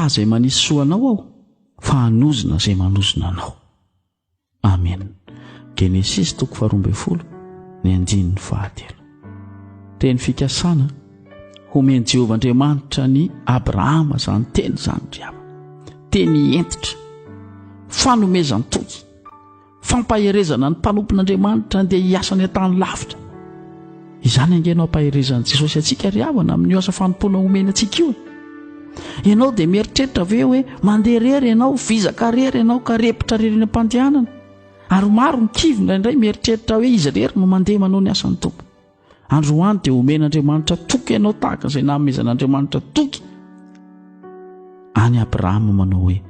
Hitahy izay manisy soa anao aho, fa hanozona izay manozona anao. Amena. Genesisy toko faharoa ny andininy fahatelo. Teny fikasana homen'i Jehovah Andriamanitra an'i Abrahama izany teny izany ry havana. Teny hentitra, fanomezan-toky, fampaherezana ny mpanompon'Andriamanitra andeha hiasa any an-tany lavitra. Izany ange no ampaherezan'i Jesosy antsika ry havana amin'io asa fanompoana omeny antsika io. Ianao dia mieritreritra ve hoe mandeha irery ianao, vizaka irery ianao ka repotra irery eny am-pandehanana? Ary maro ny kivy indraindray mieritreritra hoe izy irery no mandeha manao ny asan'ny Tompo. Androany dia omen'Andriamanitra toky ianao tahaka izay nanomezan'Andriamanitra toky any Abrahama manao hoe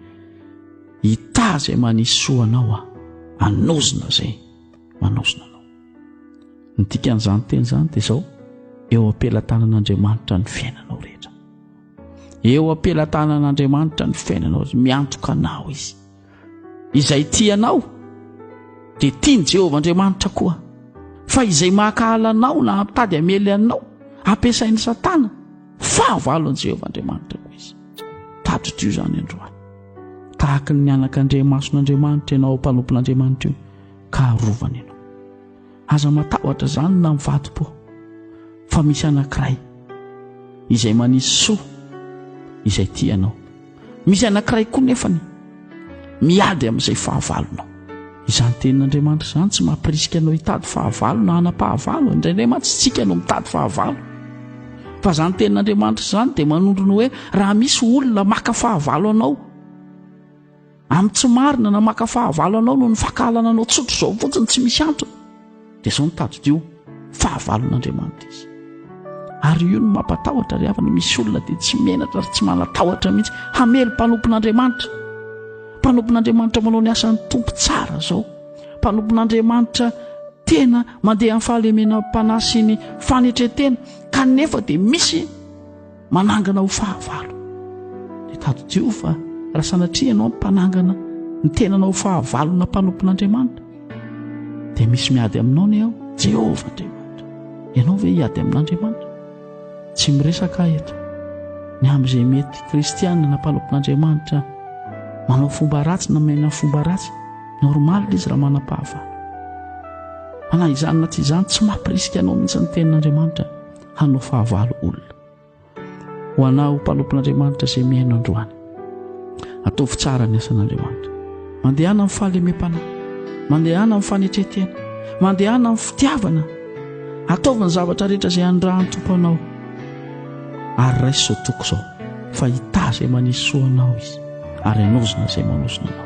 hitahy izay manisy soa anao aho, hanozona izay manozona anao. Ny dikan'izany teny izany dia izao, eo am-pelatanan'Andriamanitra ny fiainanao rehetra. Eo am-pelatanan'Andriamanitra ny fiainanao, miantoka anao izy. Izay tia anao dia tian'i Jehovah Andriamanitra koa. Fa izay mankahala anao na mitady hamely anao, ampiasain'i Satana, fahavalon'i Jehovah Andriamanitra koa izy. Tadidio izany androany. Tahaka ny anak'Andriamason'Andriamanitra ianao mpanompon'Andriamanitra io, ka arovany ianao. Aza matahotra izany na mivadi-po, fa misy anankiray izay manisy soa izay tia anao. Misy anankiray koa nefany miady amin'izay fahavalonao. Izany tenin'Andriamanitra izany tsy mampirisika anao hitady fahavalo na hanam-pahavalo. Indraindray mantsy tsika no mitady fahavalo. Fa izany tenin'Andriamanitra izany dia manondro ny hoe raha misy olona maka fahavalo anao amin'ny tsy marina na maka fahavalo anao noho ny fankahalana anao tsotra izao fotsiny tsy misy antony, dia izao no tadidio, fahavalon'Andriamanitra izy. Ary io no mampatahotra ry havana, misy olona dia tsy menatra ary tsy manatahotra mihitsy hamely mpanompon'Andriamanitra. Mpanompon'Andriamanitra manao ny asan'ny Tompo tsara izao. Mpanompon'Andriamanitra tena mandeha amin'ny fahalemena mpanahy sy ny fanetren-tena, kanefa dia misy manangana ho fahavalo. Dia tadidio fa raha sanatria ianao mpanangana ny tenanao ho fahavalona mpanompon'Andriamanitra, dia misy miady aminao ny ao, Jehovah Andriamanitra. Ianao ve hiady amin'Andriamanitra? Tsy miresaka aho eto ny amin'izay mety kristiana na mpanompon'Andriamanitra manao fomba ratsy na miaina fomba ratsy. Normal izy raha manam-pahavalo. Fa na izany na tsy izany, tsy mampirisika anao mihitsy ny tenin'Andriamanitra hanao fahavalo olona. Ho anao mpanompon'Andriamanitra izay mihaino androany, ataovy tsara ny asan'Andriamanitra. Mandehana amin'ny fahalemem-panahy, mandehana amin'ny fanetren-tena, mandehana amin'ny fitiavana. Ataovy ny zavatra rehetra izay anirahan'ny Tompo anao. Ary raiso izao toko izao, fa hitahy izay manisy soa anao Izy, ary hanozona izay manozona anao.